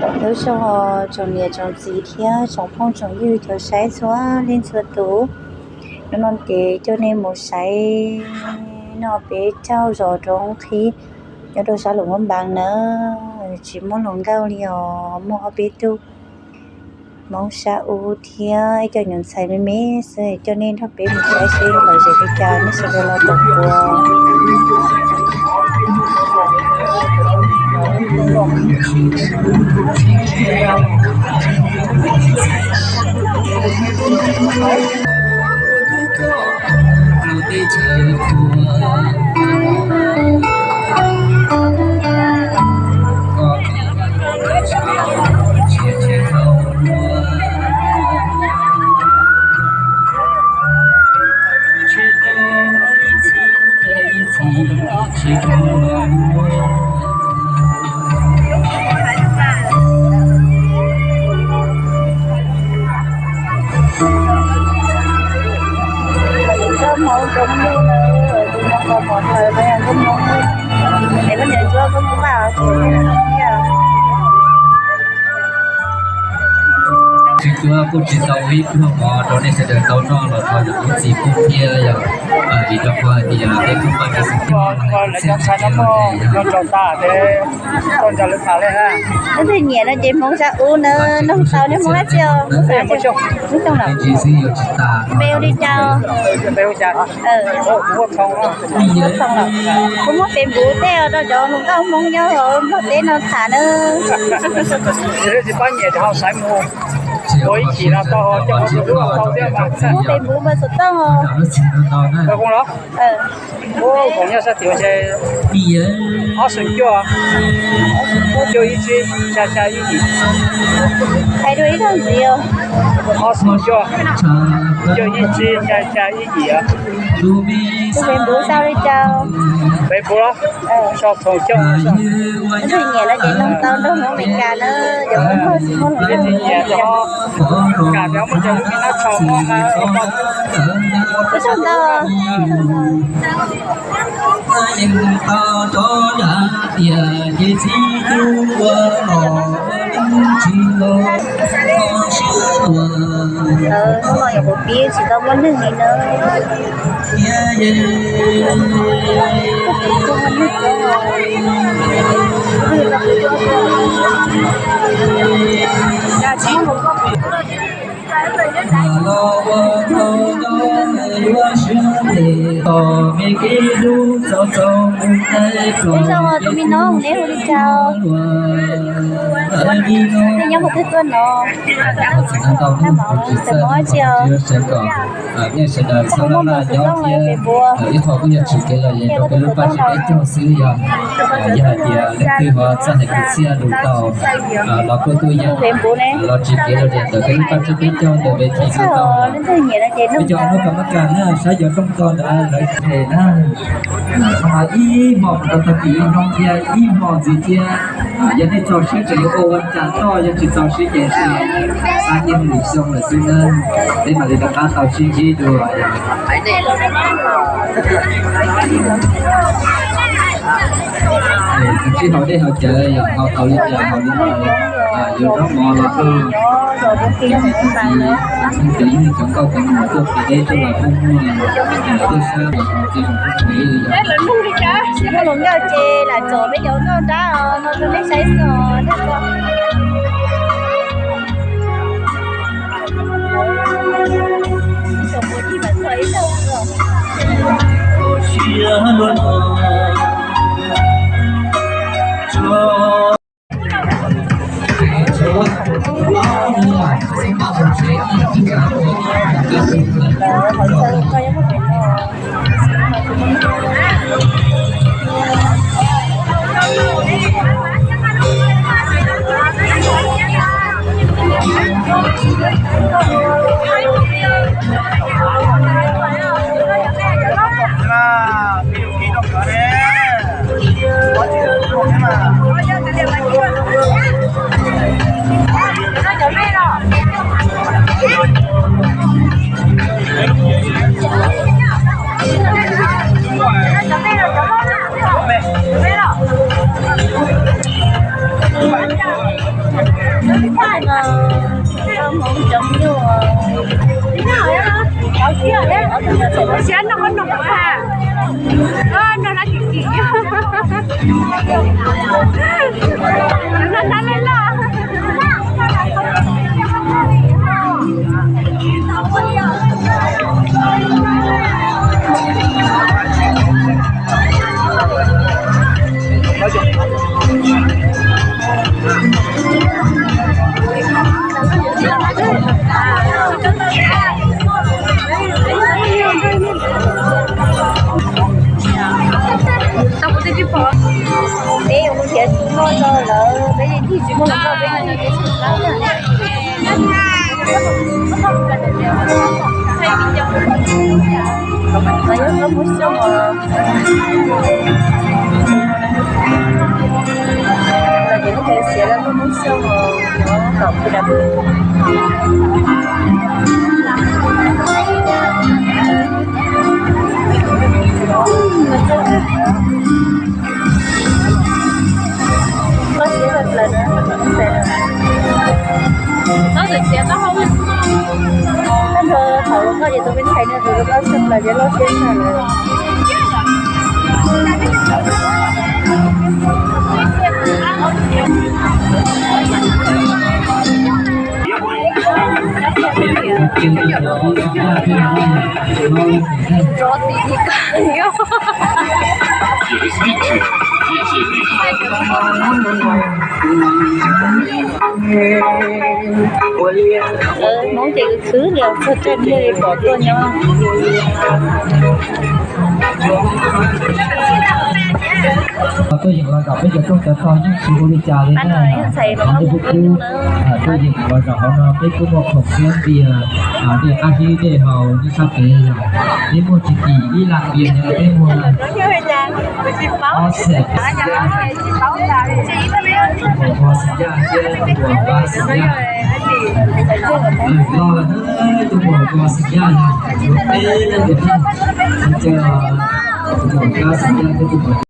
Lub zoo tsoom niam tsoom txiv thiab tsoom phooj tsoom ywg cov saib txhua leej txhua tus, hnub no ces coj nej mus saib noj peb caug zos Roob Qhib nyob rau sab Luam Phab Npas na. Tsis muaj hluas nkauj li os, muaj ob peb tug Hmoob sab ub thiab ib co nyuam ntxhais me me xwb. Coj nej nrog peb mus saib seb lom zem li cas, nej sawv daws los koom kuv. Koj hmoob zoo li na, tus no qos mov ntawd no yog koj hmoob, es koj niam cuab koj hmoob vaj os. Tsis cuab kuj tsis tau ib pluag mov rau nej sawv daws tau noj los thov zam lub txim pub thiab yog vim rau qhov hais tias peb kuj paj peb xeem coj lawv cov ntxhais no muaj noj tsaus tas ces tau nrog lawv tham li. Leej twg nyiam no ces hmoob sab ub na, nug tau nej hmoob dab tsi os? Hmoob xav, hmoob xav, npe hu li cas? Kuv muab Facebook tej rau cov hluas nkauj hmoob nyob hauv Nplog teb no tham na. Tsis pab nyiam ces ho xaiv mus ua ib chim no tau, coj mus ua thiab mas. Kuv muab Facebook mas xov tooj os. Koom los? Koom nyob sab tim ua ntshe ob xoom cuaj, cuaj ib tsib, xya xya ib yim. Hais dua ib zaug ntxiv os. Ob xoom cuaj, cuaj ib tsib, xya xya ib yim. Tus Facebook sau li cas? Facebook los? Sau txhoom cuaj. Leej twg nyiam no ces nug tau nrog hmoob Amelikas na, cov muaj tsis muaj hluas nkauj. Kam tias muaj cov me nab tshau muaj mas ua tau ntau. Hnub no yog kuv pib tsis tau muaj neeg li na. Neb zoo, tus me no neb hu li cas? Nej nyob qhov twg tuaj no? Tab mas xeem Hmoob tsis os. Nej sawv daws txhob laj laj nyob thiab. Ib qho kuj yog tsim kev lom zem rau peb lub paj tsib peb caug xwb yog. Yog hais tias leej twg ho txawj hais kwv txhiaj lus tau los kuj tuaj yeem los tsim kev lom zem ntawm peb lub paj tsib peb caug ntawm peb thim no tau. Peb cov hnub kam mab kas na, saib cov rooj tog ntawd lawv them na. Ib hmo mus rau tag kis ib hnub thiab ib hmo ntxiv thiab. Yog nej txaus siab tseem yuav ua ua cas toj, yog tsis txaus siab ces xav nyiaj mus xyoo lawm xwb na. Peb mam li rov qab tau sib ntsib dua. Tsis sib haus dej haus cawv, yog haus tau li cas haus li ntawd. Yuav zaub mov los hu, cov niam cov txiv, cov yawg cov nkauj cov muam tuaj pem deb tuaj los kuj muaj, tuaj sab los txiv zoo kuj tsev li yog. Tsis muaj hluas nkauj ces lam tsom peb cov nkauj nrab no rau nej saib xwb os. Hmoob cov nyuj, siab noj qhob noom ha. Noj no kim kim, noj no loj loj. Tau kuv twb tsis pom. Peb yuav mus nrhiav tsis muaj rau lawm, peb yeej tig tsis muaj hluas nkauj, peb mus nrhiav tsis muaj. Mas yog koj Hmoob Xyooj os, los ces koj xiav rau koj Hmoob Xyooj os, yuav kom pw dab. Koj siab tshaj plaws na. Koj txawm siav taub hau, koj nrog thaum hluas nkauj ces tus me ntxhais no tus rau koj tshaj plaws ces loj siab tshaj lawm. Rov tim li ko. Hmoob ces khwv li txog tej niag li pom tuaj nyob. Tuaj yeem los kom peb cov rooj cov tog yeej tsis ua li cas li na. Peb kuj tuaj yeem los zaum hauv no peb kuj muaj khoom thiab npias, dej qab zib dej haus nyob sab pem yog peb muaj tsis kim ib lam npias no peb muag. Ob xees, tus muam npog xeem yaj thiab tus muam npab xeem yaj. Loj lawm, tus muam npog xeem yaj yog yuav peb leej tus neeg, tus muam npab xeem yaj thiab tus muam